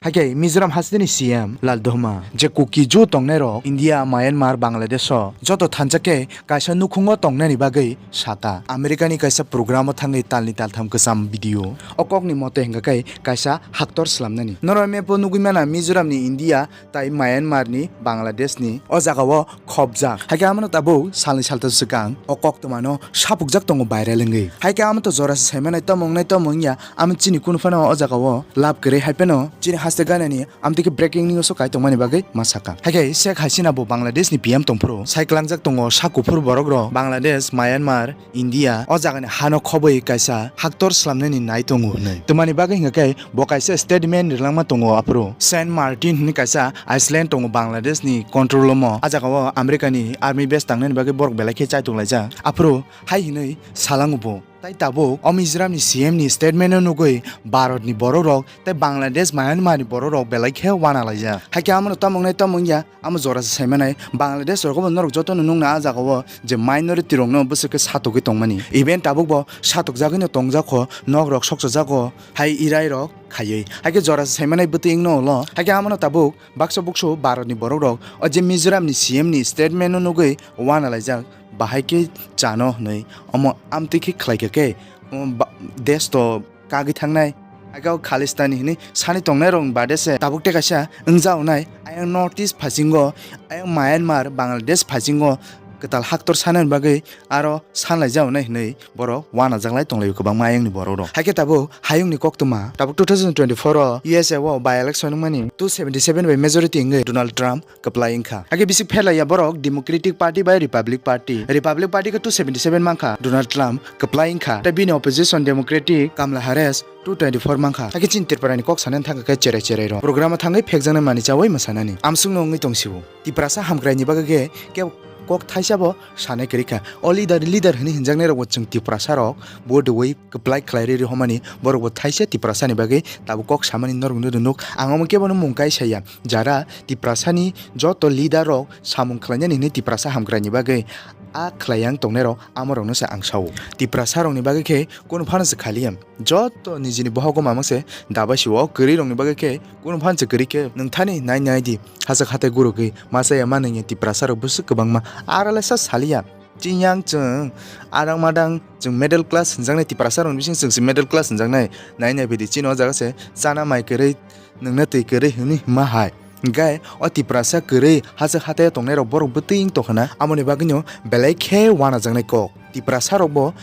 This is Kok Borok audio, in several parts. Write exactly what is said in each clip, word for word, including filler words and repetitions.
Hakhe Mizoram hasteni C M Lalduhoma je Kuki-Zo tongnairok India, Myanmar, Bangladesh-o joto thansa khe kaisa nukhungo tongnani bagwi saka. America-ni kaisa program-o thangwi talni taltham kwcham video. O kokni mote hwnkha khe kaisa haktor slamnani. Norok map-o nugwi mana Mizoram-ni India tai Myanmar-ni, Bangladesh-ni o jagao khopjak. Hakhe amano tabuk salni saltham swkang o koktwmano sapukjak tongo viral wngwi. Hakhe amo to jora se saimanai tamo wngnai tamo wngya, amo chini kunu phano o jagao lab kwrwi hai phano chini haste ganani amtwi khe breaking news o kai tongmani bagwi ma sakha. Hakhe Sheikh Hasina bo Bangladesh-ni P M tongphuru sai klangjak tongo sak kuphur borok rok Bangladesh, Myanmar, India o jagani hano khobwi kaisa haktor slamnani nai tongo hwnwi. Twmani bagwi hwnkha khe bo kaisa statement rilangma tongo aphuru. Saint Martin hwnwi kaisa island tongo Bangladesh ni control omo. A jagao America ni army base tangnani bagwi borok belai khe chaitok laijak. Aphuru hai hwnwi salango bo. Tai tabuk o Mizoram ni C M ni statement no nugwi Bharat ni borok rok tai Bangladesh, Myanmar ni borok rok belai khe wana laijak. Hakhe amo no tamo wngnai tamo wngya, amo jora se saimanai Bangladesh rogo bo norok joto no nukna a jagao je minority rok no bwswk khe satokgwi tongmani. Even tabuk bo satokjagwi no tongjak kho, nok rok sokchajak kho, hai irai rok khaiwi. Hakhe jora se saimanai bwtwi wngno ulo. Hakhe amo no tabuk baksa buksu Bharat ni borok rok o je Mizoram ni C M ni statement no nugwi wana laijak, bahai khe chano hwnwi omo amtwi khe khlai kha khe, um, ba-, desh to kagwi thangnai. Hakhe o Khalistani hwnwi sani tongnai rok bade se tabuk tei kaisa wngjaonai. Ayang North East phasingo, ayang Myanmar, Bangladesh phasingo kwtal haktor sanani bagwi aro sanlaijaonai hwnwi borok wanajaklai tonglaio kwbangma ayangni borok rok. Hakhe tabuk hayungni koktwma tabuk two thousand twenty-four o U S A o by election wngmani two seventy seven bai majority wngwi Donald Trump kwplai wngkha. Hakhe bisik pherlaiya borok Democratic Party bai Republic Party. Republic Party khe two seventy seven mankha, Donald Trump kwplai wngkha. Tei bini opposition Democratic Kamala Harris two twenty four mankha. Hakhe chini Tripura ni kok sanani thangkha khe cherai cherai rok. Program o thangwi phekjaknai manwi chawi mwsanani. Amsukno wngwi tong sio. Tiprasa hamkrai ni bagwi khe, khe kok thaisa bo sanai kwrwi kha. O leader, leader hwnwi hinjaknai rok bo chwng Tiprasa rok bo dwui kwplai khlai rwi rwi homani borok bo thaisa Tiprasa ni bagwi tabuk kok samani norok nw rwnuk. Ang omo kebo no mung kai saya. Jara Tiprasa ni joto leader rok samung khlainani hwnwi Tiprasa hamkrai ni bagwi a khlai yang tongnai rok amo rok no se ang sao. Tiprasa rok ni bagwi khe kunu phano se khaliya. Joto nijini bohogo mamang se dabai sio, o kwrwi rokni bagwi khe kunu phan se kwrwi khe nwng thani nai nai di, hachak hatai gurugwi masa ya manwng ya Tiprasa rok bwswk kwbangma, aro le sa saliya. Chiyang chwng adang madang chwng middle class hwnjaknai, Tiprasa rokni bising chwng se middle class hwnjaknai. Nai nai bidi chini o jaga se chana mai kwrwi, nwngno twi kwrwi hwnwi hima hai. Hwnkhe o Tiprasa kwrwi hachak hatai tongnai rok borok bwtwi wng tongkha na, amoni bagwino belai khe wanajaknai kok. Tiprasa rok bo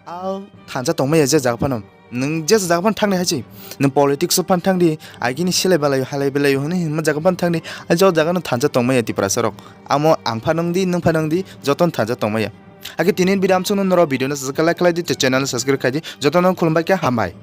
a thansa tongmaya je jaga phano. Nwng je jaga phano thangni hai se. Nwng politics o phano thangdi, agini selai belai, halai belai hwnwi hwnma jaga phano thangdi. Ai jo jaga no thansa tongmaya Tiprasa rok. Amo ang phano wngdi, nwng phano wngdi, jotono thansa tongmaya. Hakhe tini video amsukno norok video no subscribe khlai di, tei channel no subscribe khlai di. Jotono khulumbai khe hambai.